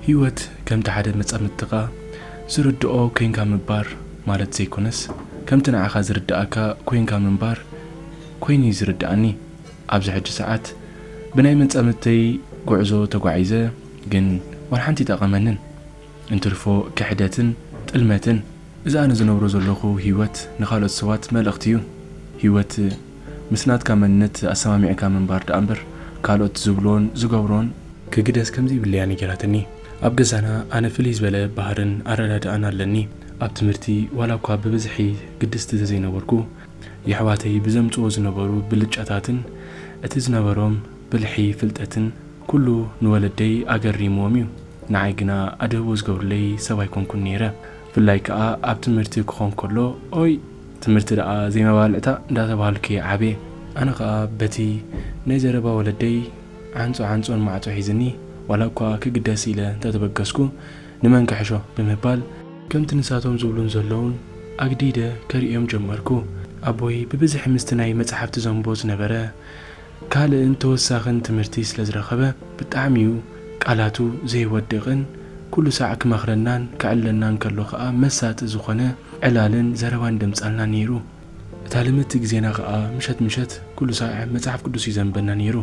ህይወት ከምቲ ሓደ መጻምድትኻ ዝርድኦ ኮይንካ ምንባር ማለት ዘይኮነስ፣ ከምቲ ንዓኻ ዝርድኣካ ኮይንካ ምንባር ኮይኑ እዩ ዝርድኣኒ። ኣብዚ ሕጂ ሰዓት ብናይ መጻምድተይ ጉዕዞ ተጓዒዘ፣ ግን ዋላ ሓንቲ ይጠቐመንን። እንትርፎ ክሕደትን ጥልመትን። እዚ ኣነ ዝነብሮ ዘለኹ ህይወት ንኻልኦት ሰባት መልእኽቲ እዩ። ህይወት ምስ ናትካ መንነት ኣሰማሚዕካ ምንባር ደኣ እምበር፣ ካልኦት ዝብልዎን ዝገብሮን ክግደስ ከም ዘይብለያ ነጊራትኒ። ኣብ ገዛና ኣነ ፍልይ ዝበለ ባህርን ኣረዳድኣን ኣለኒ። ኣብ ትምህርቲ ዋላ እኳ ብብዝሒ ግድስቲ ተዘይነበርኩ፣ የሕዋተይ ብዘምጽዎ ዝነበሩ ብልጫታትን እቲ ዝነበሮም ብልሒ ፍልጠትን ኩሉ ንወለደይ ኣገሪምዎም እዩ። ንዓይ ግና ኣድህቦ ዝገብሩለይ ሰብ ኣይኮንኩን ነይረ። ብፍላይ ከኣ ኣብ ትምህርቲ ክኾን ከሎ፣ ኦይ ትምህርቲ ደኣ ዘይመባልዕታ እንዳተባሃልኩ እየ ዓብየ። ኣነ ከኣ በቲ ናይ ዘረባ ወለደይ ዓንጾ ዓንጾን ማዕጾ ሒዝኒ፣ ዋላ እኳ ክግደስ ኢለ እንተተበገስኩ፣ ንመን ክሕሾ ብምባል፣ ከምቲ ንሳቶም ዝብሉን ዘለውን ኣግዲደ ከርእዮም ጀመርኩ። ኣቦይ ብብዝሒ ምስቲ ናይ መጻሕፍቲ ዘንቦ ዝነበረ ካልእን ተወሳኽን ትምህርቲ ስለ ዝረኸበ፣ ብጣዕሚ እዩ ቃላቱ ዘይወድቕን ኩሉ ሳዕ ክመኽረናን ከዕልለናን ከሎ ከኣ መሳጢ ዝኾነ ዕላልን ዘረባን ደምጻልና ነይሩ። እታ ልምድቲ ግዜና ከኣ ምሸት ምሸት ኩሉ ሳዕ መጽሓፍ ቅዱስ እዩ ዘንበና ነይሩ።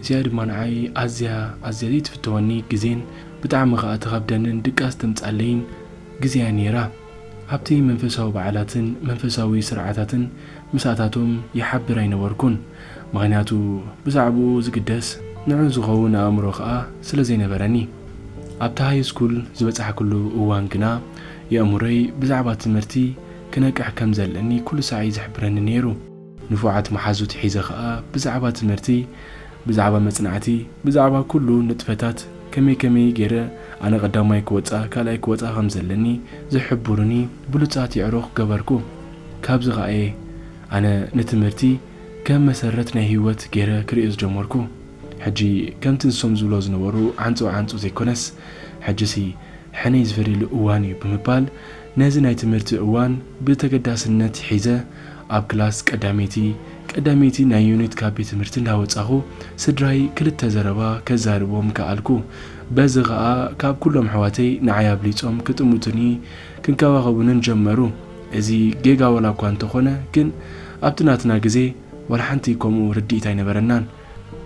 እዚኣ ድማ ንዓይ ኣዝያ ኣዝያ ዘይትፍተወኒ ግዜን ብጣዕሚ ከኣ ትኸብደንን ድቃስ ተምጻለይን ግዜ እያ ነይራ። ኣብቲ መንፈሳዊ በዓላትን መንፈሳዊ ስርዓታትን ምሳታቶም ይሓብር ኣይነበርኩን። ምኽንያቱ ብዛዕባኡ ዝግደስ ንዑ ዝኸውን ኣእምሮ ከኣ ስለ ዘይነበረኒ። ኣብቲ ሃይ ስኩል ዝበጻሕኩሉ እዋን ግና የእምሮይ ብዛዕባ ትምህርቲ ክነቅሕ ከም ዘለኒ ኩሉ ሳዕ እዩ ዝሕብረኒ ነይሩ። ንፉዓት መሓዙት ሒዘ ከኣ ብዛዕባ ትምህርቲ፣ ብዛዕባ መጽናዕቲ፣ ብዛዕባ ኩሉ ንጥፈታት ከመይ ከመይ ገይረ ኣነ ቀዳማይ ክወጻ ካልኣይ ክወጻ ከም ዘለኒ ዝሕብሩኒ ብሉጻት የዕሩኽ ገበርኩ። ካብዚ ከኣ እየ ኣነ ንትምህርቲ ከም መሰረት ናይ ህይወት ገይረ ክርእዮ ዝጀመርኩ። ሕጂ ከምቲ ንሶም ዝብሎ ዝነበሩ ዓንጹ ዓንጹ ዘይኮነስ፣ ሕጂሲ ሕነይ ዝፈድየሉ እዋን እዩ ብምባል ነዚ ናይ ትምህርቲ እዋን ብተገዳስነት ሒዘ ኣብ ክላስ ቀዳመይቲ ቀዳመይቲ ናይ ዩኒት ካብ ቤት ትምህርቲ እንዳወጻኹ ስድራይ ክልተ ዘረባ ከዛርቦም ከኣልኩ። በዚ ኸኣ ካብ ኩሎም ኣሕዋተይ ንዓይ ኣብሊጾም ክጥምቱኒ ክንከባኸቡንን ጀመሩ። እዚ ጌጋ ዋላ እኳ እንተኾነ ግን ኣብቲ ናትና ግዜ ዋላ ሓንቲ ከምኡ ርድኢት ኣይነበረናን።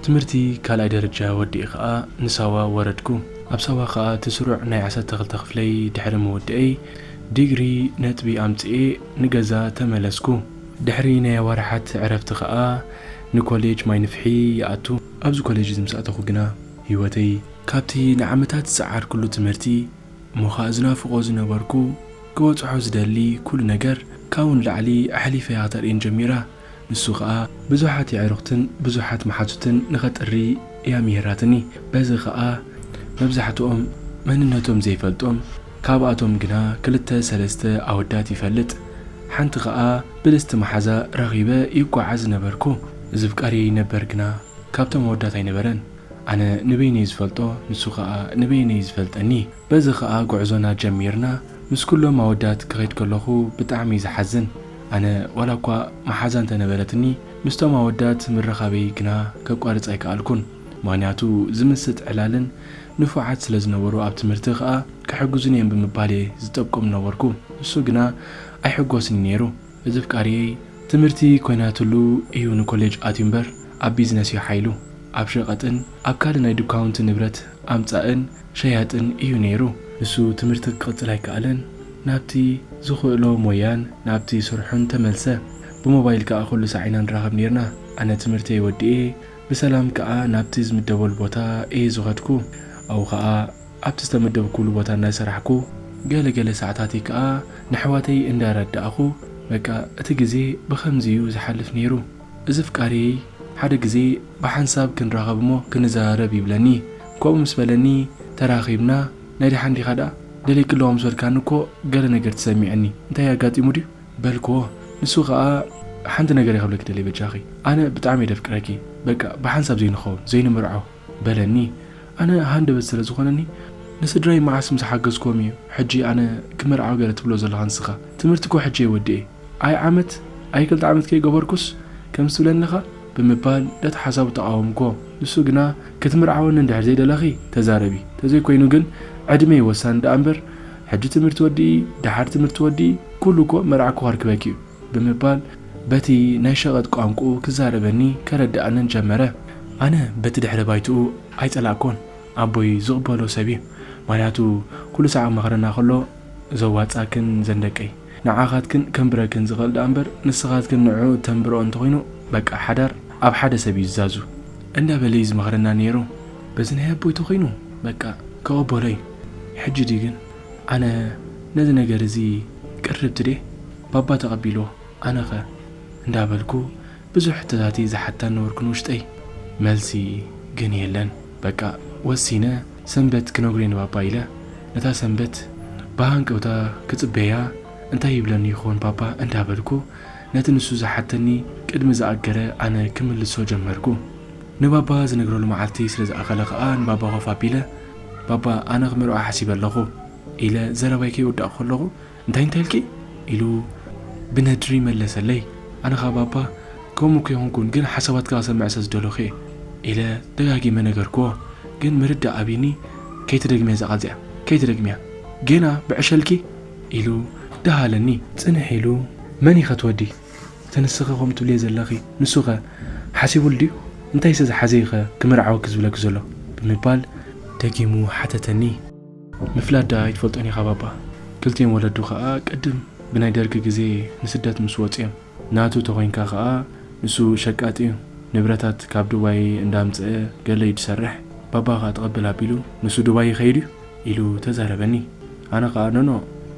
ትምህርቲ ካልኣይ ደረጃ ወዲኤ ኸኣ ንሳዋ ወረድኩ። ኣብ ሳዋ ኸኣ እቲ ስሩዕ ናይ ዓሰርተ ክልተ ክፍለይ ድሕሪ ምውድኤይ ዲግሪ ነጥቢ ኣምጺኤ ንገዛ ተመለስኩ። ድሕሪ ናይ ኣዋርሓት ዕረፍቲ ኸኣ ንኮሌጅ ማይ ንፍሒ ይኣቱ። ኣብዚ ኮሌጅ እዚ ምስ ኣተኹ ግና ህይወተይ ካብቲ ንዓመታት ዝጸዓርኩሉ ትምህርቲ እሞ ኸኣ ዝናፍቖ ዝነበርኩ ክበጽሖ ዝደሊ ኩሉ ነገር ካብኡ ንላዕሊ ኣሕሊፈያ ክተርእየን ጀሚራ። ንሱ ኸኣ ብዙሓት የዕሩኽትን ብዙሓት መሓዙትን ንኸጥሪ እያ ምሂራትኒ። በዚ ኸኣ መብዛሕትኦም መንነቶም ዘይፈልጦም፣ ካብኣቶም ግና ክልተ ሰለስተ ኣወዳት ይፈልጥ። ሓንቲ ኸኣ ብልጽቲ መሓዛ ረኺበ ይጓዓዝ ነበርኩ። እዚ ኣፍቃሪየይ ነበር ግና ካብቶም ኣወዳት ኣይነበረን። ኣነ ንበይነይ ዝፈልጦ፣ ንሱ ኸኣ ንበይነይ ዝፈልጠኒ። በዚ ኸኣ ጉዕዞና ጀሚርና። ምስ ኩሎም ኣወዳት ክኸይድ ከለኹ ብጣዕሚ ዝሓዝን። ኣነ ዋላ እኳ መሓዛ እንተነበረትኒ፣ ምስቶም ኣወዳት ምርኻበይ ግና ከቋርጽ ኣይከኣልኩን። ምኽንያቱ ዝምስጥ ዕላልን ንፉዓት ስለ ዝነበሩ ኣብ ትምህርቲ ኸኣ ክሕግዙኒ እዮም ብምባል እየ ዝጠብቆም ነበርኩ። ንሱ ግና ኣይሕጎስን ነይሩ። እዚ ኣፍቃሪየይ ትምህርቲ ኮይናትሉ እዩ ንኮሌጅ ኣትዩ እምበር፣ ኣብ ቢዝነስ እዩ ሓይሉ። ኣብ ሸቐጥን ኣብ ካልእ ናይ ዲስካውንት ንብረት ኣምጻእን ሸያጥን እዩ ነይሩ። ንሱ ትምህርቲ ክቕጽል ኣይከኣለን። ናብቲ ዝኽእሎ ሞያን ናብቲ ስርሑን ተመልሰ። ብሞባይል ከኣ ኩሉ ሳዕ ኢና ንራኸብ ነይርና። ኣነ ትምህርተይ ወዲኤ ብሰላም ከኣ ናብቲ ዝምደበሉ ቦታ እየ ዝኸድኩ። ኣብኡ ከኣ ኣብቲ ዝተመደብኩሉ ቦታ እናሰራሕኩ፣ ገለ ገለ ሰዓታተይ ከኣ ንኣሕዋተይ እንዳረዳእኹ፣ በቃ እቲ ግዜ ብኸምዚ እዩ ዝሓልፍ ነይሩ። እዚ ኣፍቃሪየይ ሓደ ግዜ ብሓንሳብ ክንራኸብ እሞ ክንዘራረብ ይብለኒ። ከምኡ ምስ በለኒ ተራኺብና፣ ናይ ደሓን ዲኻ ደኣ? ደሊክለዋ ምስ በልካኒ እኮ ገለ ነገር ተሰሚዑኒ። እንታይ ኣጋጢሙ ድዩ? በልክዎ። ንሱ ኸኣ ሓንቲ ነገር እየ ክብለኪ ደልየ በጃኺ። ኣነ ብጣዕሚ እየ ደፍቅረኪ። በቃ ብሓንሳብ ዘይንኸውን፣ ዘይንምርዖ። በለኒ። ኣነ ሃንደበት ስለ ዝኾነኒ፣ ንስድራይ መዓስ ምስ ሓገዝክዎም እዩ፣ ሕጂ ኣነ ክምርዓው ገለ ትብሎ ዘለኻ ንስኻ? ትምህርቲ እኮ ሕጂ እየ ወዲኤ። ኣይ ዓመት፣ ኣይ ክልተ ዓመት ከይገበርኩስ ከምዚ ትብለኒ ኣለኻ? ብምባል ነቲ ሓሳቡ ተቓወምኩዎ። ንሱ ግና፣ ክትምርዓወኒ እንድሕር ዘይደለኺ ተዛረቢ፣ ተዘይኮይኑ ግን ዕድመ እዩ ወሳኒ ደኣ እምበር፣ ሕጂ ትምህርቲ ወዲኢ፣ ደሓር ትምህርቲ ወዲኢ፣ ኩሉ እኮ መርዓ እኮ ከርክበኪ እዩ ብምባል በቲ ናይ ሸቐጥ ቋንቁኡ ክዛረበኒ ከረድኣንን ጀመረ። ኣነ በቲ ድሕረ ባይትኡ ኣይጸላእኮን፣ ኣቦይ ዝቕበሎ ሰብ እዩ። ምኽንያቱ ኩሉ ሳዕ ክመኽረና ከሎ ዘዋጻክን ዘንደቀይ ንዓኻትክን ከንብረክን ዝኽእል ደኣ እምበር ንስኻትክን ንዕኡ እተንብርኦ እንተኾይኑ በቃ ሓዳር ኣብ ሓደ ሰብ እዩ ዝዛዙ እንዳበለ እዩ ዝመኽረና ነይሩ። በዚ ናይ ኣቦይ ተኾይኑ በቃ ክቕበሎ እዩ። ሕጂ ድዩ ግን ኣነ ነዚ ነገር እዚ ቅርብቲ ድየ ባባ ተቐቢልዎ ኣነኸ እንዳበልኩ ብዙሕ ሕቶታት ዝሓታን ነበርኩ ንውሽጠይ። መልሲ ግን የለን። በቃ ወሲነ ሰንበት ክነግሮ ንባባ ኢለ ነታ ሰንበት ብሃንቀውታ ክጽበያ እንታይ ይብለኒ ይኸውን ባባ እንዳበልኩ ነቲ ንሱ ዝሓተኒ ቅድሚ ዝኣገረ ኣነ ክምልሶ ጀመርኩ። ንባባ ዝነግረሉ መዓልቲ ስለ ዝኣኸለ ከኣ ንባባ ኮፍ ኣቢለ ባባ ኣነ ክምርዖ ሓሲበ ኣለኹ ኢለ ዘረባይ ከይወዳእኩ ከለኹ እንታይ እንታይ ኢልኪ ኢሉ ብነድሪ መለሰለይ። ኣነ ኸኣ ባባ ከምኡ እኮ ይኹንኩን ግን ሓሳባትካ ክሰምዕ ስለ ዝደለኹ እየ ኢለ ደጋጊመ ነገርክዎ። ግን ምርዳእ ኣቢኒ ከይትደግምያ እዛ ቃል እዚኣ ከይትደግምያ ጌና ብዕሸልኪ ኢሉ ደሃለኒ። ጽንሕ ኢሉ መን ኢኸ ትወዲ እቲ ንስኺ ከምኡ ትብልዮ ዘለኺ ንሱኸ ሓሲቡሉ ድዩ? እንታይ ስለ ዝሓዘ ኢኸ ክምርዓወኪ ዝብለኪ ዘሎ ብምባል ደጊሙ ሓተተኒ። ምፍላጥ ደኣ ኣይትፈልጦን ኢኻ ባባ። ክልቲኦም ወለዱ ኸኣ ቅድም ብናይ ደርጊ ግዜ ንስደት ምስ ወጹ እዮም። ናቱ ተኾይንካ ኸኣ ንሱ ሸቃጢ እዩ። ንብረታት ካብ ዱባይ እንዳምጽአ ገለ እዩ ዝሰርሕ። ባባ ኸኣ ተቐብል ኣቢሉ ንሱ ዱባይ ይኸይድ እዩ ኢሉ ተዛረበኒ። ኣነ ኸኣ ኖኖ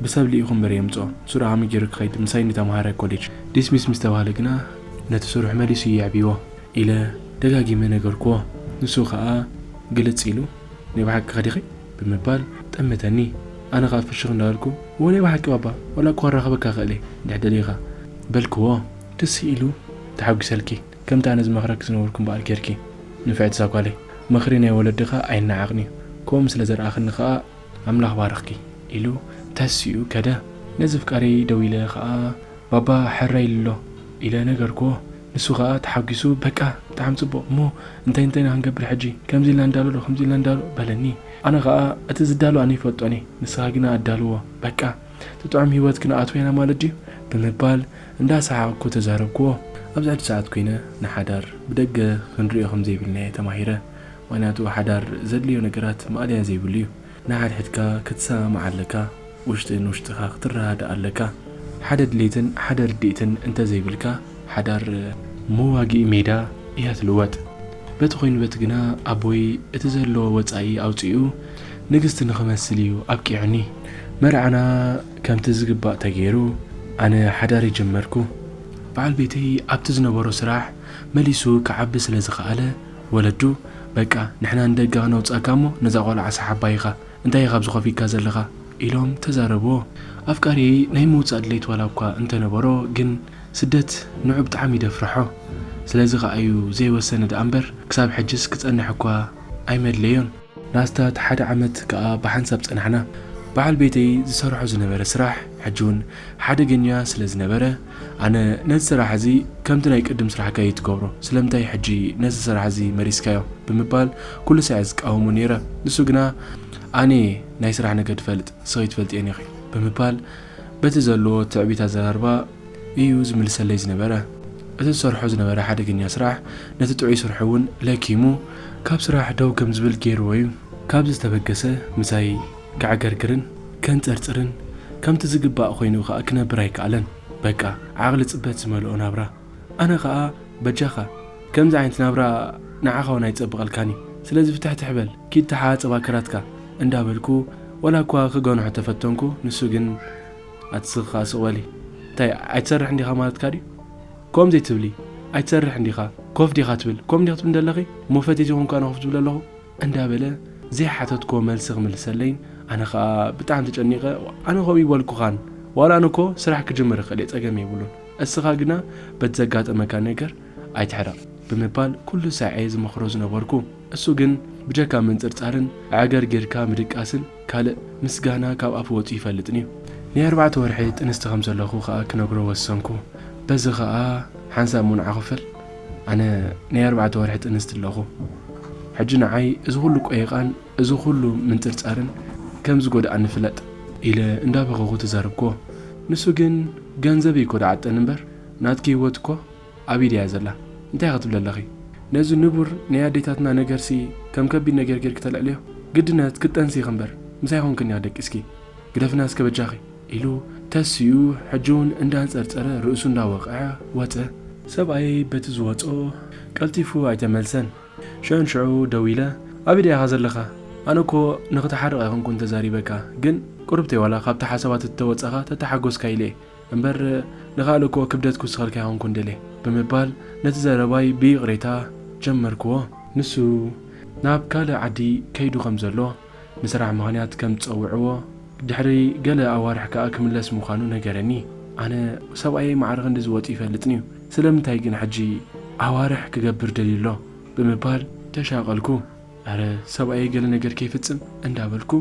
ብሰብ ልኢኹ እምበር የምጽኦ። ንሱ ደኣ ከመይ ገይሩ ክኸይድ ምሳይ እንዲ ተምሃረ ኮሌጅ ዲስሚስ ምስ ተባህለ ግና ነቲ ስርሑ መሊሱ እዩ የዕብይዎ ኢለ ደጋጊመ ነገርክዎ። ንሱ ኸኣ ግልጽ ኢሉ ናይ ብሓቂ ኸዲኺ ብምባል ጠመተኒ። ኣነ ኸኣ ፍሽኽ እንዳበልኩ እወ ናይ ብሓቂ ባባ ወላ እኮ ክራኸበካ ክእል እየ እንድሕር ደሊኻ በልክዎ። ደስ ኢሉ ተሓጒሰልኪ ከምቲ ኣነ ዝመኽረኪ ዝነበርኩ እምበኣር ጌርኪ ንፍዕቲ እዛ ጓለይ። ምኽሪ ናይ ወለድኻ ኣይነዓቕን እዩ። ከምኡ ስለ ዘርኣኽኒ ኸኣ ኣምላኽ ባርኽኪ ኢሉ ተሲኡ ከደ። ነዚ ፍቃረይ ደዊለ ኸኣ ባባ ሕራይ ኢሉ ኣሎ ኢለ ነገርክዎ። ንሱ ኸኣ ተሓጒሱ በቃ ብጣዕሚ ጽቡቕ እሞ እንታይ እንታይ ኢና ክንገብር ሕጂ ከምዚ ኢልና ንዳሎ ዶ ከምዚ ኢልና ንዳሎ በለኒ። ኣነ ኸኣ እቲ ዝዳሎ ኣነ ይፈልጦን እየ ንስኻ ግና ኣዳልዎ በቃ እቲ ጥዑም ህይወት ክንኣትዎ ኢና ማለት ድዩ ብምባል እንዳሰሓቕኩ ተዛረብክዎ። ኣብዚ ሕጂ ሰዓት ኮይነ ንሓዳር ብደገ ክንሪኦ ከም ዘይብልና እየ ተማሂረ። ምኽንያቱ ሓዳር ዘድልዮ ነገራት ማእለያ ዘይብሉ እዩ። ንሓድሕድካ ክትሰማማዕ ኣለካ፣ ውሽጢ ንውሽጥኻ ክትረዳዳእ ኣለካ። ሓደ ድሌትን ሓደ ርድኢትን እንተዘይብልካ ሓዳር መዋግኢ ሜዳ እያ ትልወጥ። በቲ ኮይኑ በቲ ግና ኣቦይ እቲ ዘለዎ ወጻኢ ኣውጺኡ ንግስቲ ንኽመስል እዩ ኣብቂዑኒ። መርዓና ከምቲ ዝግባእ ተገይሩ ኣነ ሓዳር ጀመርኩ። በዓል ቤተይ ኣብቲ ዝነበሮ ስራሕ መሊሱ ክዓቢ ስለ ዝኸኣለ ወለዱ በቃ ንሕና ንደጋ ነውጻእካ እሞ ነዛ ቆልዓ ሰሓባ ኢኻ እንታይ ኢኻ ኣብዚ ኮፍ ኢልካ ዘለኻ ኢሎም ተዛረብዎ። ኣፍቃሪየይ ናይ ምውጻእ ድሌት ዋላ እኳ እንተነበሮ ግን ስደት ንዑ ብጣዕሚ ይደፍርሖ። ስለዚ ከኣ እዩ ዘይወሰነ ደኣ እምበር ክሳብ ሕጅስ ክጸንሕ እኳ ኣይመድለዮን። ንኣስታት ሓደ ዓመት ከኣ ብሓንሳብ ጸናሕና። በዓል ቤተይ ዝሰርሖ ዝነበረ ስራሕ ሕጂ እውን ሓደገኛ ስለ ዝነበረ ኣነ ነዚ ስራሕ እዚ ከምቲ ናይ ቅድም ስራሕካ እዩ ትገብሮ ስለምንታይ ሕጂ ነዚ ስራሕ እዚ መሪስካዮ ብምባል ኩሉ ሳዕ ዝቃወሞ ነይረ። ንሱ ግና ኣነ ናይ ስራሕ ነገር ትፈልጥ ንስኺ ትፈልጥየን ኢኺ ብምባል በቲ ዘለዎ ትዕቢት ኣዘራርባ እዩ ዝምልሰለይ ዝነበረ። እቲ ዝሰርሖ ዝነበረ ሓደገኛ ስራሕ ነቲ ጥዑይ ስርሑ እውን ለኪሙ ካብ ስራሕ ደው ከም ዝብል ገይርዎ እዩ። ካብዚ ዝተበገሰ ምሳይ ከዕገርግርን ከንጸርጽርን ከምቲ ዝግባእ ኮይኑ ከኣ ክነብር ኣይከኣለን። በቃ ዓቕሊ ጽበት ዝመልኦ ናብራ። ኣነ ከኣ በጃኻ ከምዚ ዓይነት ናብራ ንዓኻ እውን ኣይጸብቐልካን እዩ። ስለዚ ፍትሕትሕ በል ኪድ ተሓጽብ ኣከላትካ እንዳበልኩ ወላ እኳ ክገንሖ ተፈተንኩ ንሱ ግን ኣትስኻ ስቕ በሊ እንታይ ኣይትሰርሕ እንዲኻ ማለትካ ድዩ? ከምኡ ዘይትብሊ ኣይትሰርሕ እንዲኻ ኮፍ ዲኻ ትብል ከምኡ ዲኻ ትብል ዘለኺ እሞ ፈቲት ይኹን ከኣ ኮፍ ትብል ኣለኹ እንዳበለ ዘይሓተትክዎ መልሲ ክምልሰለይን ኣነ ኸኣ ብጣዕሚ ተጨኒቐ ኣነ ከምኡ ይበልኩኻን ዋላ ኣነ እኮ ስራሕ ክጅምር እኽእል እየ ጸገም የብሉን እስኻ ግና በቲ ዘጋጠመካ ነገር ኣይትሕረቕ ብምባል ኩሉ ሳዕ እየ ዝመኽሮ ዝነበርኩ። እሱ ግን ብጀካ ምንጽርጻርን ኣዕገርጊርካ ምድቃስን ካልእ ምስጋና ካብ ኣፉ ወጺኡ ይፈልጥን እዩ። ናይ ኣርባዕተ ወርሒ ጥንስቲ ከም ዘለኹ ከኣ ክነግሮ ወሰንኩ። በዚ ከኣ ሓንሳብ ሙንዓ ክፈል ኣነ ናይ ኣርባዕተ ወርሒ ጥንስቲ ኣለኹ። ሕጂ ንዓይ እዚ ኩሉ ቆይቓን እዚ ኩሉ ምንጽርጻርን ከም ዝጎድኣኒ ፍለጥ፣ ኢለ እንዳበኸኹ ተዛረብክዎ። ንሱ ግን፣ ገንዘብ እኮ ደዓጠን እምበር፣ ናትኪ ህይወት እኮ ኣብ ኢደያ ዘላ። እንታይ ክትብሊ ኣለኺ? ነዚ ንቡር ናይ ኣዴታትና ነገርሲ ከም ከቢድ ነገር ጌርኪ ተልዕልዮ? ግድነት ክትጠንሲ ኢኺ እምበር፣ ምሳይ ኮንክን ኢኺ ደቂስኪ። ግደፍና እስከ በጃኺ፣ ኢሉ ተሲኡ፣ ሕጂ እውን እንዳንጸርጸረ ርእሱ እንዳወቕዐ ወጸ። ሰብኣየይ በቲ ዝወጾ ቀልጢፉ ኣይተመልሰን። ሽዑን ሽዑ ደዊለ፣ "ኣበይ ዲኻ ዘለኻ? ኣነ እኮ ንኽትሓርቕ ኣይኮንኩን ተዛሪበካ፣ ግን ቁርብተይ ዋላ ካብቲ ሓሳባት እተወጻኻ ተተሓጎስካ ኢለ እየ። እምበር ንኻልእ እኮ ክብደት ክውስኸልካ ኣይኮንኩን ደልየ" ብምባል ነቲ ዘረባይ ብይቕሬታ ጀመርክዎ። ንሱ ናብ ካልእ ዓዲ ከይዱ ከም ዘሎ፣ ንስራሕ ምኽንያት ከም ዝጸውዕዎ፣ ድሕሪ ገለ ኣዋርሕ ከኣ ክምለስ ምዃኑ ነገረኒ። ኣነ ሰብኣየይ ማዕረ ክንድዚ ወጺኡ ይፈልጥን እዩ። ስለምንታይ ግን ሕጂ ኣዋርሕ ክገብር ደልዩ ኣሎ? ብምባል ተሻቐልኩ። ኣረ ሰብኣየይ ገለ ነገር ከይፍጽም እንዳበልኩ፣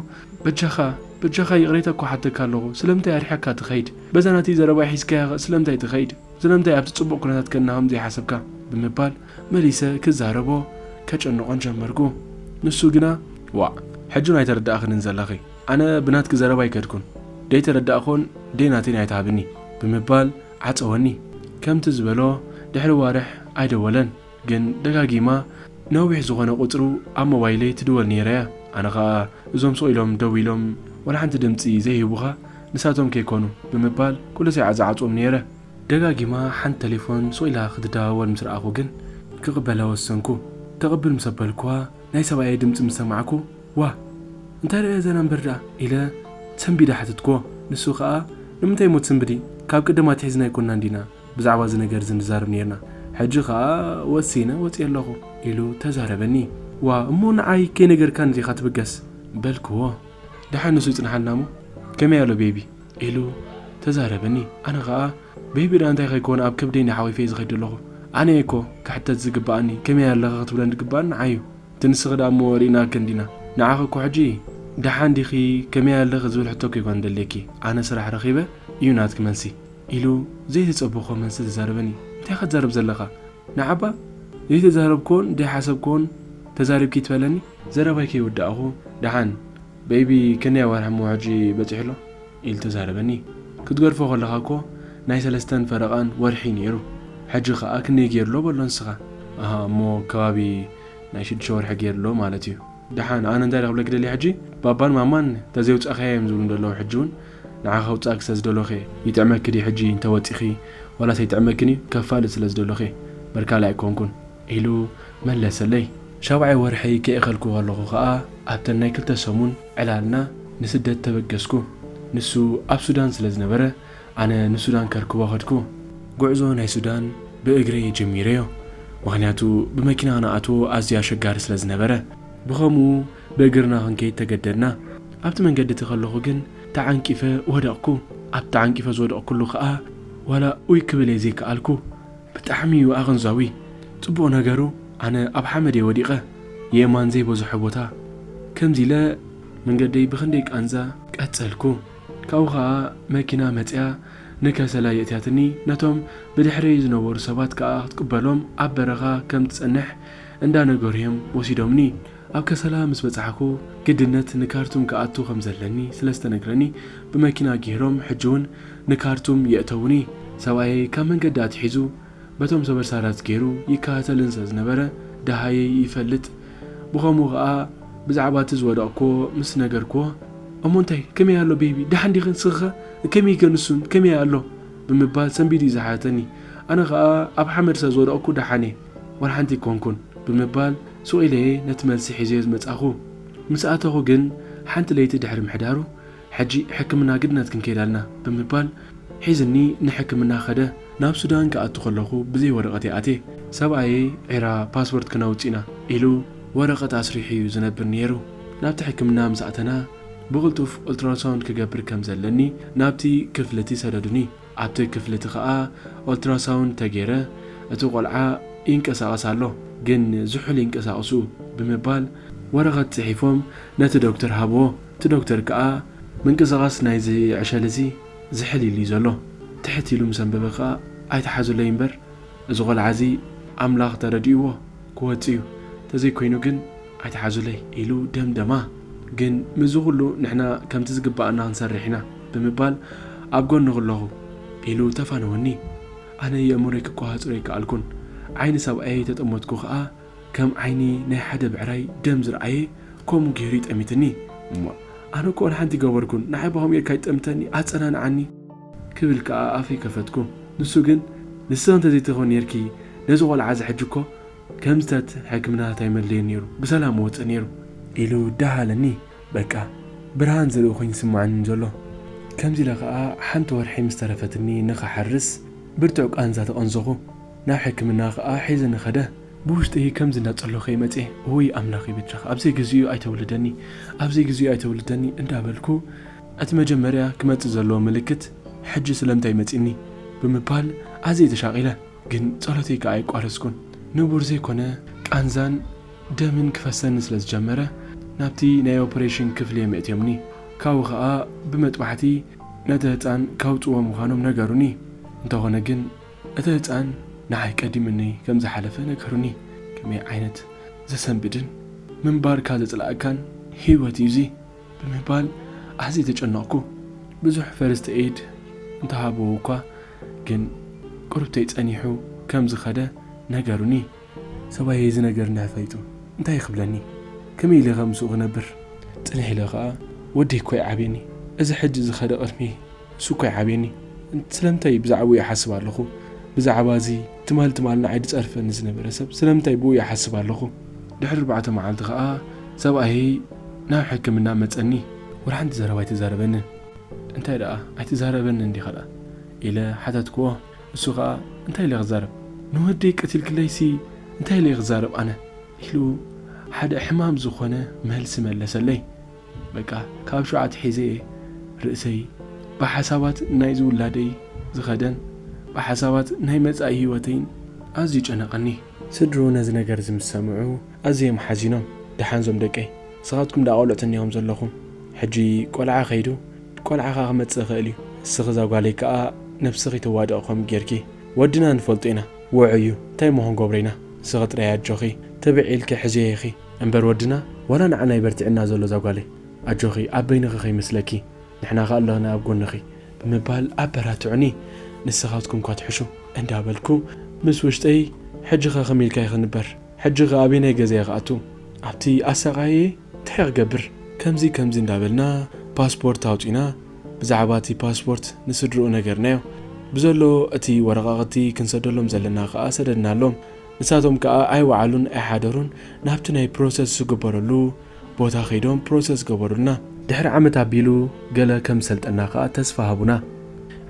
በጃኻ፣ በጃኻ ይቕሬታ እኮ ሓተካ ኣለኹ። ስለምንታይ ኣርሒካ ትኸይድ? በዛ ናተይ ዘረባ ሒዝካያ ኸ ስለምንታይ ትኸይድ? ስለምንታይ ኣብቲ ጽቡቕ ኩነታት ከና ከም ዘይሓሰብካ? ብምባል መሊሰ ክዛረቦ ከጨንቖን ጀመርኩ። ንሱ ግና፣ "ዋዕ፣ ሕጂ እውን ኣይተረዳእኽንን ዘለኺ። ኣነ ብናትኪ ዘረባ ኣይከድኩን። ደይተረዳእኽዎን ደይ ናተይን ኣይትሃብኒ" ብምባል ዓጸወኒ። ከምቲ ዝበሎ ድሕሪ ዋርሕ ኣይደወለን። ግን ደጋጊማ ነዊሕ ዝኾነ ቁጽሩ ኣብ ሞባይለይ ትድወል ነይራ እያ። ኣነ ኸኣ እዞም ስቕ ኢሎም ደዊሎም ዋላ ሓንቲ ድምጺ ዘይህቡኻ ንሳቶም ከይኮኑ ብምባል ኩሉ ሳዕ ዝዓጽዎም ነይረ። ደጋጊማ ሓንቲ ቴሌፎን ስቕ ኢላ ክትደዋወል ምስ ረኣኹ ግን ክቕበላ ወሰንኩ። ከቕብል ምስ ኣበልኩዋ ናይ ሰብኣየይ ድምጺ ምስ ሰማዕኩ፣ "ዋ፣ እንታይ ርኣያ ዘና እምበር ደኣ?" ኢለ ሰንቢደ ሓተትክዎ። ንሱ ኸኣ፣ "ንምንታይ እሞ ትስንብዲ? ካብ ቅድም ኣትሒዝና ኣይኮንና እንዲና ብዛዕባ እዚ ነገር እዚ ንዛረብ ነይርና። ሕጂ ኸኣ ወሲነ ወጺኤ ኣለኹ" ኢሉ ተዛረበኒ። "ዋ፣ እሞ ንዓይ ከይነገርካኒ ዲኻ ትብገስ?" በልክዎ። "ደሓን ንሱ ይጽንሓልና እሞ፣ ከመይ ኣሎ ቤቢ?" ኢሉ ተዛረበኒ። ኣነ ኸኣ፣ "ቤቢ ደኣ እንታይ ከይኮን ኣብ ከብደይ እንዳ ሓዊፈ ዝኸይድ ኣለኹ? ኣነ እኮ ክሕተት ዝግብኣኒ፣ ከመይ ኣለኻ ክትብለኒ ዝግብኣኒ ንዓይ እዩ። እቲ ንስኺ ደኣ እሞ ርኢናኪ እንዲና። ንዓኺ እኮ ሕጂ ደሓን ዲኺ፣ ከመይ ኣለኺ ዝብል ሕቶ እኮ ኣይኮነን ደልየኪ። ኣነ ስራሕ ረኺበ እዩ ናትኪ መልሲ" ኢሉ ዘይተጸበኾ መልሲ ተዛረበኒ። "እንታይ ኢኻ ትዛረብ ዘለኻ? ንዓባ ዘይተዛረብክዎን ዘይሓሰብክዎን ተዛሪብኪ ትበለኒ?" ዘረባይ ከይወዳእኹ፣ "ደሓን ቤቢ ክንደይ ኣዋርሕ እሞ ሕጂ በጺሑ ኣሎ?" ኢሉ ተዛረበኒ። "ክትገድፎ ከለኻ እኮ ናይ ሰለስተን ፈረቓን ወርሒ ነይሩ። ሕጂ ኸኣ ክንደይ ገይሩ ኣሎ በሎ ንስኻ?" "ኣሃ፣ እሞ ከባቢ ናይ ሽዱሽተ ወርሒ ገይሩ ኣሎ ማለት እዩ። ደሓን ኣነ እንታይ ኢለ ክብለኪ ደልየ ሕጂ? ባባን ማማን ተዘይውጻእካዮ እዮም ዝብሉ ዘለዉ። ሕጂ እውን ንዓኻ ከውጻእኪ ስለ ዝደለኹ እየ። ይጥዕመኪ ድዩ ሕጂ እንተወጺኺ? ዋላስ ኣይጥዕመክን እዩ? ከፋልጥ ስለ ዝደለኹ እየ። በርካላይ ኣይኮንኩን" ኢሉ መለሰለይ። ሻብዓይ ወርሐይ ከይኣኸልኩ ከለኹ ኸኣ ኣብተን ናይ ክልተ ሰሙን ዕላልና ንስደት ተበገስኩ። ንሱ ኣብ ሱዳን ስለ ዝነበረ፣ ኣነ ንሱዳን ከርክቦ ኸድኩ። ጉዕዞ ናይ ሱዳን ብእግረይ ጀሚረዮ፣ ምኽንያቱ ብመኪና ንኣትዎ ኣዝዩ ኣሸጋሪ ስለ ዝነበረ። ብኸምኡ ብእግርና ክንከይድ ተገደድና። ኣብቲ መንገዲ እቲ ከለኹ ግን ተዓንቂፈ ወደቕኩ። ኣብ ተዓንቂፈ ዝወደቕኩሉ ኸኣ ዋላ ኡይ ክብል እየ ዘይከኣልኩ። ብጣዕሚ እዩ ኣቐንዛዊ። ጽቡቕ ነገሩ ኣነ ኣብ ሓመድ እየ ወዲቐ፣ የእማን ዘይበዝሖ ቦታ። ከምዚ ኢለ መንገደይ ብኽንደይ ቃንዛ ቀጸልኩ። ካብኡ ኸኣ መኪና መጺኣ ንከሰላ የእትያትኒ። ነቶም ብድሕረይ ዝነበሩ ሰባት ከኣ ክትቅበሎም ኣብ በረኻ ከም ትጸንሕ እንዳነገሩ'ዮም ወሲዶምኒ። ኣብ ከሰላ ምስ በጻሕኩ፣ ግድነት ንካርቱም ክኣቱ ከም ዘለኒ ስለ ዝተነግረኒ፣ ብመኪና ገይሮም ሕጂ እውን ንካርቱም የእተዉኒ። ሰብኣየይ ካብ መንገዲ ኣትሒዙ በቶም ሰበርሳራት ገይሩ ይከታተልን ስለ ዝነበረ፣ ደሃየይ ይፈልጥ። ብኸምኡ ኸኣ ብዛዕባ እቲ ዝወደቕኩዎ ምስ ነገርኩዎ፣ "እሞ እንታይ፣ ከመይ ኣሎ ቤቢ? ደሓን ዲኺ? ንስኺኸ ከመይ ከ ንሱን ከመይ ኣሎ?" ብምባል ሰንቢዱ እዩ ዝሓተኒ። ኣነ ኸኣ ኣብ ሓመድ ስለ ዝወደቕኩ ደሓን እየ፣ ዋላ ሓንቲ ኣይኮንኩን ብምባል ሱቕ ኢለ እየ ነቲ መልሲ ሒዘዮ ዝመጻኹ። ምስ ኣተኹ ግን ሓንቲ ለይቲ ድሕሪ ምሕዳሩ፣ "ሕጂ ሕክምና ግድነት ክንከይድ ኣልና" ብምባል ሒዝኒ ንሕክምና ኸደ። ናብ ሱዳን ክኣቱ ከለኹ ብዘይ ወረቐት እየ ኣትየ። ሰብኣየይ፣ "ዒራ ፓስፖርት ክነውጽእ ኢና" ኢሉ ወረቐት ኣስሪሑ እዩ ዝነብር ነይሩ። ናብቲ ሕክምና ምስ ኣተና ብቕልጡፍ ኦልትራሳውንድ ክገብር ከም ዘለኒ ናብቲ ክፍሊ እቲ ሰደዱኒ። ኣብቲ ክፍሊ እቲ ኸኣ ኦልትራሳውንድ ተገይረ፣ "እቲ ቆልዓ ይንቀሳቐስ ኣሎ፣ ግን ዝሑል ይንቀሳቐሱ" ብምባል ወረቐት ጽሒፎም ነቲ ዶክተር ሃብዎ። እቲ ዶክተር ከኣ ምንቅስቓስ ናይዚ ዕሸል እዚ ዝሕል ኢሉ እዩ ዘሎ። ትሕት ኢሉ ምስ ኣንበበ ከኣ፣ "ኣይትሓዙለይ እምበር፣ እዚ ቆልዓ እዚ ኣምላኽ ተረዲእዎ ክወጽእ እዩ፣ ተዘይኮይኑ ግን ኣይትሓዙለይ ኢሉ ደምደማ። ግን ምስዚ ኩሉ ንሕና ከምቲ ዝግባኣና ክንሰርሕ ኢና ብምባል ኣብ ጎኒ ክለኹ ኢሉ ተፋነወኒ። ኣነ የእምሮይ ክቆሃጽሮ ኣይከኣልኩን። ዓይኒ ሰብኣየይ ተጠመትኩ ከኣ ከም ዓይኒ ናይ ሓደ ብዕራይ ደም ዝረኣየ ከምኡ ገይሩ ይጠሚትኒ። እሞ ኣነ እኮ ንሓንቲ ገበርኩን፣ ንዓይ ብኸምኡ ጌርካ ይጠምተኒ፣ ኣጸናንዓኒ ክብል ከኣ ኣፈይ ከፈትኩ። ንሱ ግን ንስኺ እንተዘይትኾን ኔርኪ ነዚ ቆልዓ እዚ ሕጂ እኮ ከም ዝተት ሕክምናታት ኣይመድለየን ነይሩ፣ ብሰላም ወፅእ ነይሩ ኢሉ ደሃለኒ። በቃ ብርሃን ዝርኢ ኮይኑ ይስማዓኒ ዘሎ። ከምዚ ኢለ ከኣ ሓንቲ ወርሒ ምስ ተረፈትኒ ንኽሓርስ ብርቱዕ ቃንዛ ተቐንዘኹ። ናብ ሕክምና ከኣ ሒዘኒ ኸደ። ብውሽጠይ ከምዚ እንዳጸለኹ እየ መጽየ። ወይ ኣምላኸይ በጃኻ፣ ኣብ ዘይግዚኡ ኣይተውልደኒ፣ ኣብ ዘይግዚኡ ኣይተውልደኒ እንዳበልኩ፣ እቲ መጀመርያ ክመጽእ ዘለዎ ምልክት ሕጂ ስለምንታይ መጺኒ ብምባል ኣዝየ ተሻቒለ። ግን ጸሎተይ ከኣ ኣይቋረጽኩን። ንቡር ዘይኮነ ቃንዛን ደምን ክፈሰኒ ስለ ዝጀመረ፣ ናብቲ ናይ ኦፐሬሽን ክፍሊ እዮም የእትዮምኒ። ካብኡ ኸኣ ብመጥባሕቲ ነቲ ህጻን ከውጽዎ ምዃኖም ነገሩኒ። እንተኾነ ግን እቲ ህጻን ንዓይ ቀዲሙኒ ከም ዝሓለፈ ነገሩኒ። ከመይ ዓይነት ዘሰንብድን ምንባርካ ዘጽልኣካን ህይወት እዩ እዚ ብምባል ኣዝየ ተጨነቕኩ። ብዙሕ ፈርስት ኤይድ እንተሃበው እኳ ግን ቁርብተይ ጸኒሑ ከም ዝኸደ ነገሩኒ። ሰብኣየይ እዚ ነገር እንድሕር ፈሊጡ እንታይ ክብለኒ? ከመይ ኢለ ከ ምስኡ ክነብር? ጽንሕ ኢለ ኸኣ ወደይ እኮ ይዓብየኒ። እዚ ሕጂ ዝኸደ ቅድሚ እሱ እኮ ይዓብየኒ። ስለምንታይ ብዛዕባኡ ይሓስብ ኣለኹ? ብዛዕባ እዚ ትማል ትማል ንዓይ ዝጸርፈኒ ዝነበረ ሰብ ስለምንታይ ብኡ ይሓስብ ኣለኹ? ድሕሪ ኣርባዕተ መዓልቲ ኸኣ ሰብኣየይ ናብ ሕክምና መጸኒ። ወላ ሓንቲ ዘረባ ኣይተዛረበንን። እንታይ ደኣ ኣይትዛረበንን ዲኻ ደኣ? ኢለ ሓተትክዎ። እሱ ኸኣ እንታይ ኢለ ክዛረብ? ንወደይ ቀቲልክለይሲ እንታይ ኢለ ክዛረብ ኣነ? ኢሉ ሓደ ሕማም ዝኾነ መልሲ መለሰለይ። በቃ ካብ ሸውዓተ ሒዘ እየ ርእሰይ ብሓሳባት ናይ ዝውላደይ ዝኸደን ብሓሳባት ናይ መጻኢ ህይወተይን ኣዝዩ ጨነቐኒ። ስድርኡ ነዚ ነገር እዚ ምስ ሰምዑ ኣዝዮም ሓዚኖም። ደሓን ዞም ደቀይ፣ ንስኻትኩም ደኣ ቆልዑት እኒኦም ዘለኹም። ሕጂ ቆልዓ ከይዱ ቆልዓ ኸኣ ክመጽእ ይኽእል እዩ። እስኺ እዛ ጓለይ ከኣ ነብስኺ ተዋድቒ ከምኡ ጌርኪ። ወድና ንፈልጦ ኢና፣ ውዑይ እዩ፣ እንታይ እሞ ክንገብሮ ኢና? ንስኺ ጥራይ ኣጆኺ፣ ትብዒ ኢልኪ ሕዝዮ ኢኺ። እምበር ወድና ዋላ ንዓና እዩ በርቲዕና ዘሎ እዛ ጓለይ። ኣጆኺ፣ ኣብ በይንኺ ከይመስለኪ፣ ንሕና ኸኣ ኣለኽና ኣብ ጎንኺ ብምባል ኣበራትዑኒ። ንስኻትኩም እኳ ትሕሹ እንዳበልኩ ምስ ውሽጠይ፣ ሕጂ ኸ ከመይ ኢልካ ኢኺ ንበር? ሕጂ ኸ ኣበየናይ ገዛየ ክኣቱ? ኣብቲ ኣሳቓየየ እንታይ ክገብር? ከምዚ ከምዚ እንዳበልና ፓስፖርት ኣውጺና፣ ብዛዕባ እቲ ፓስፖርት ንስድርኡ ነገርናዮ። ብዘሎ እቲ ወረቓቕቲ ክንሰደሎም ዘለና ኸኣ ሰደድናሎም። ንሳቶም ከኣ ኣይወዓሉን ኣይሓደሩን፣ ናብቲ ናይ ፕሮሰስ ዝግበረሉ ቦታ ከይዶም ፕሮሰስ ገበሩልና። ድሕሪ ዓመት ኣቢሉ ገለ ከም ዝሰልጠና ከኣ ተስፋ ሃቡና።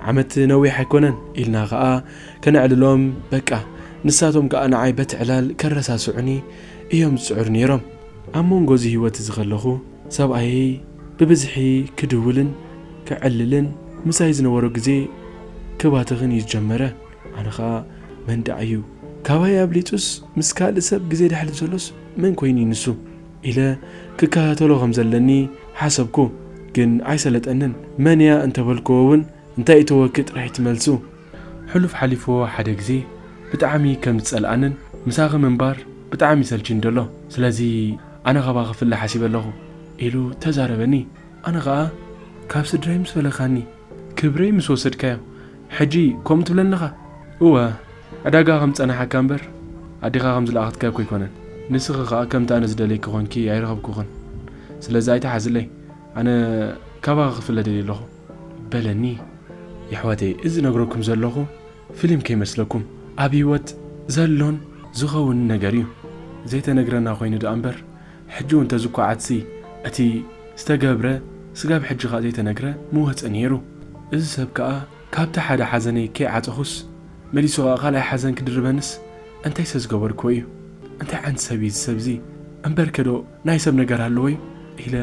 ዓመት ነዊሕ ኣይኮነን ኢልና ከኣ ከነዕልሎም፣ በቃ ንሳቶም ከኣ ንዓይ በቲ ዕላል ከረሳስዑኒ እዮም ዝጽዕሩ ነይሮም። ኣብ መንጎ እዚ ህይወት እዚ ከለኹ ሰብኣየይ ብብዝሒ ክድውልን ክዕልልን ምሳይ ዝነበሮ ግዜ ክባትኽን እዩ ዝጀመረ። ኣነ ኸኣ መን ደኣ እዩ ካባይ ኣብሊጹስ ምስ ካልእ ሰብ ግዜ ደሕልፍ ዘሎስ መን ኮይኑ እዩ ንሱ? ኢለ ክከታተሎ ከም ዘለኒ ሓሰብኩ። ግን ኣይሰለጠንን። መን እያ እንተበልክዎ እውን እንታይ እተወኪ ጥራይ ትመልሱ። ሕሉፍ ሓሊፍዎ ሓደ ግዜ ብጣዕሚ ከም ዝጸልኣንን ምሳኺ ምንባር ብጣዕሚ ይሰልችኒ ደሎ። ስለዚ ኣነ ካባኺ ክፍለ ሓሲበ ኣለኹ ኢሉ ተዛረበኒ። ኣነ ኸኣ ካብ ስድራይ ምስ ፈለኻኒ ክብረይ ምስ ወሰድካዮ፣ ሕጂ ከምኡ ትብለኒ ኣለኻ? እወ፣ ዕዳጋ ከም ዝጸናሓካ እምበር፣ ኣዴኻ ከም ዝለኣኸትካ እኮ ኣይኮነን። ንስኺ ኸኣ ከምቲ ኣነ ዝደልየኪ ኾንኪ ኣይረኸብኩኽን። ስለዚ ኣይትሓዝለይ፣ ኣነ ካባኺ ክፍለ ደልየ ኣለኹ፣ በለኒ። የሕዋተይ፣ እዚ ዝነግረኩም ዘለኹ ፊልም ከይመስለኩም፣ ኣብ ህይወት ዘሎን ዝኸውንን ነገር እዩ። ዘይተነግረና ኮይኑ ደኣ እምበር፣ ሕጂ እውን ተዝኳዓትሲ፣ እቲ ዝተገብረ ስጋብ ሕጂ ኸኣ ዘይተነግረ ምወጸ ነይሩ። እዚ ሰብ ከኣ ካብቲ ሓደ ሓዘነይ ከይዓጸኹስ፣ መሊሱ ኸኣ ካልኣይ ሓዘን ክድርበንስ እንታይ ስለ ዝገበርክዎ እዩ? እንታይ ዓይነት ሰብ እዩ እዚ ሰብ እዚ? እምበርከ ዶ ናይ ሰብ ነገር ኣለዎ እዩ? ኢለ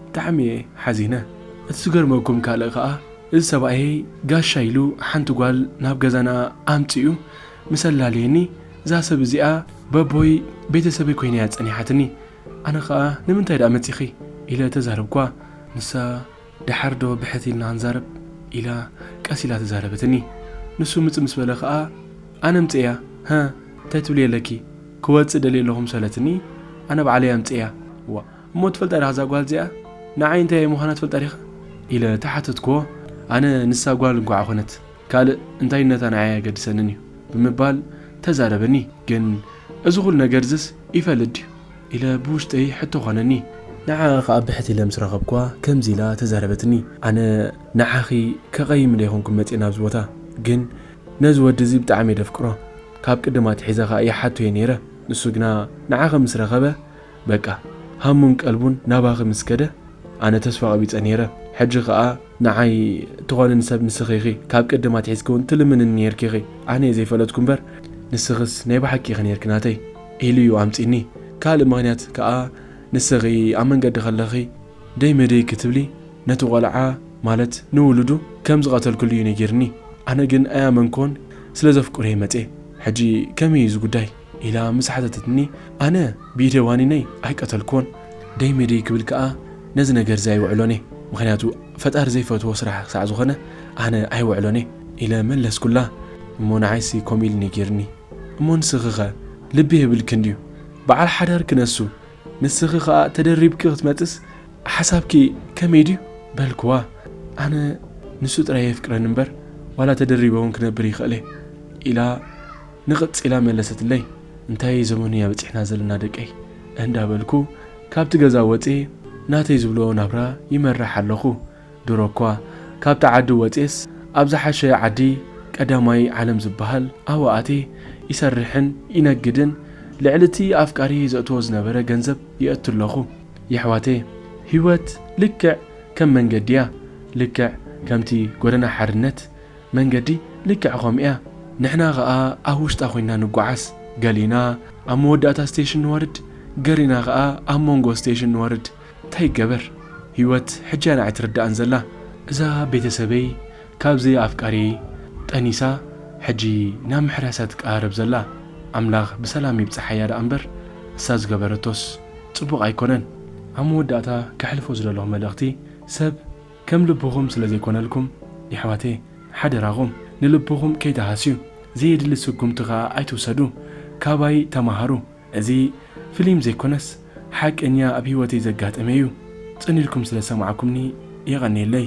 ብጣዕሚ እየ ሓዚነ። እቲ ዝገርመኩም ካልእ ኸኣ፣ እዚ ሰብኣየይ ጋሻ ኢሉ ሓንቲ ጓል ናብ ገዛና ኣምጺኡ ምስ ኣላለየኒ፣ እዛ ሰብ እዚኣ በቦይ ቤተሰበይ ኮይና እያ ጸኒሓትኒ። ኣነ ኸኣ ንምንታይ ደኣ መጺኺ? ኢለ ተዛረብኳ። ንሳ ደሓር ዶ ብሕት ኢልና ክንዛረብ? ኢላ ቀስ ኢላ ተዛረበትኒ። ንሱ ምጽእ ምስ በለ ኸኣ ኣነ ምጽእያ፣ ሃ፣ እንታይ ትብሊ ኣለኪ? ክወጽእ ደልየ ኣለኹ ምስ በለትኒ፣ ኣነ ባዕለይ ኣምጽእያ። ዋ፣ እሞ ትፈልጣ ዲኻ እዛ ጓል እዚኣ ንዓይ እንታይ ምዃና ትፈልጣ ዲኻ? ኢለ ተሓተትክዎ። ኣነ ንሳ ጓል እንኳዕ ኮነት፣ ካልእ እንታይነታ ንዓይ ኣየገድሰንን እዩ ብምባል ተዛረበኒ። ግን እዚ ኩሉ ነገር ዝስ ይፈልጥ ድዩ? ኢለ ብውሽጠይ ሕቶ ኾነኒ። ንዓ ኸኣ ብሕት ኢለ ምስ ረኸብኳ ከምዚ ኢላ ተዛረበትኒ። ኣነ ንዓኺ ከቐይም ዘይኮንኩ መጽእ ናብዚ ቦታ፣ ግን ነዚ ወዲ እዚ ብጣዕሚ እየ ደፍቅሮ። ካብ ቅድም ኣትሒዘ ኸኣ ይሓቶ እየ ነይረ። ንሱ ግና ንዓኺ ምስ ረኸበ፣ በቃ፣ ሃሙን ቀልቡን ናባኺ ምስ ከደ፣ ኣነ ተስፋ ቀቢጸ ነይረ። ሕጂ ኸኣ ንዓይ ትኾንኒ ሰብ ንስኺ ኢኺ። ካብ ቅድም ኣትሒዝኪ እውን ትልምንኒ ነይርኪ ኢኺ። ኣነ እየ ዘይፈለጥኩ እምበር፣ ንስኽስ ናይ ብሓቂ ኢኺ ነይርኪ ናተይ። ኢሉ እዩ ኣምጺኒ። ካልእ ምኽንያት ከኣ ንስኺ ኣብ መንገዲ ከለኺ ደይ መደይ ክትብሊ ነቲ ቆልዓ ማለት ንውሉዱ ከም ዝቐተልክሉ እዩ ነጊርኒ። ኣነ ግን ኣያመንኮን ስለ ዘፍቅሮ እየ መጽየ። ሕጂ ከመይ እዩ እዚ ጉዳይ? ኢላ ምስ ሓተተትኒ ኣነ ብኢደ ዋኒነይ ኣይቀተልክዎን። ደይ መደይ ክብል ከኣ ነዚ ነገር እዚ ኣይውዕሎን እየ። ምኽንያቱ ፈጣሪ ዘይፈትዎ ስራሕ ክሳዕ ዝኾነ ኣነ ኣይውዕሎን እየ ኢለ መለስኩላ። እሞ ንዓይሲ ከምኡ ኢሉ ነጊርኒ። እሞ ንስኺኸ ልቢ የብልክን ድዩ? በዓል ሓዳር ክነሱ ንስኺ ኸኣ ተደሪብኪ ክትመጽስ ሓሳብኪ ከመይ ድዩ? በልክዋ። ኣነ ንሱ ጥራይ የፍቅረኒ እምበር ዋላ ተደሪበ እውን ክነብር ይኽእል እየ ኢላ ንቕጽ ኢላ መለሰትለይ። እንታይ ዘመኑ እያ በጺሕና ዘለና ደቀይ እንዳበልኩ ካብቲ ገዛ ወጽየ ናተይ ዝብሎ ናብራ ይመርሕ ኣለኹ። ድሮ እኳ ካብቲ ዓዲ ወጽየስ ኣብ ዝሓሸ ዓዲ ቀዳማይ ዓለም ዝበሃል ኣብኡ ኣትየ ይሰርሕን ይነግድን ልዕሊ እቲ ኣፍቃሪ ዘእትዎ ዝነበረ ገንዘብ የእቱ ኣለኹ። የሕዋተየ፣ ህይወት ልክዕ ከም መንገዲ እያ። ልክዕ ከምቲ ጎደና ሓርነት መንገዲ ልክዕ ከምኡ እያ። ንሕና ኸኣ ኣብ ውሽጣ ኮይንና ንጓዓዝ። ገሊና ኣብ መወዳእታ ስቴሽን ንወርድ፣ ገሊና ኸኣ ኣብ መንጎ ስቴሽን ንወርድ። እንታይ ይገበር? ህይወት ሕጂ እያ ንዓይ ትርድኣን ዘላ። እዛ ቤተሰበይ ካብዚ ኣፍቃሪ ጠኒሳ ሕጂ ናብ ምሕራስ እያ ትቀራረብ ዘላ። ኣምላኽ ብሰላም ይብጽሓያ ደኣ እምበር፣ እሳ ዝገበረቶስ ጽቡቕ ኣይኮነን። ኣብ መወዳእታ ከሕልፎ ዝደለኹ መልእኽቲ፣ ሰብ ከም ልብኹም ስለ ዘይኮነልኩም፣ የሕዋተየ፣ ሓደራኹም ንልብኹም ከይትሃስዩ፣ ዘየድሊ ስጉምቲ ኸኣ ኣይትውሰዱ። ካባይ ተማሃሩ። እዚ ፍሊም ዘይኮነስ ሓቀኛ ኣብ ህይወተይ ዘጋጠመ እዩ። ጽን ኢልኩም ስለ ዝሰማዕኩምኒ የቐንየለይ።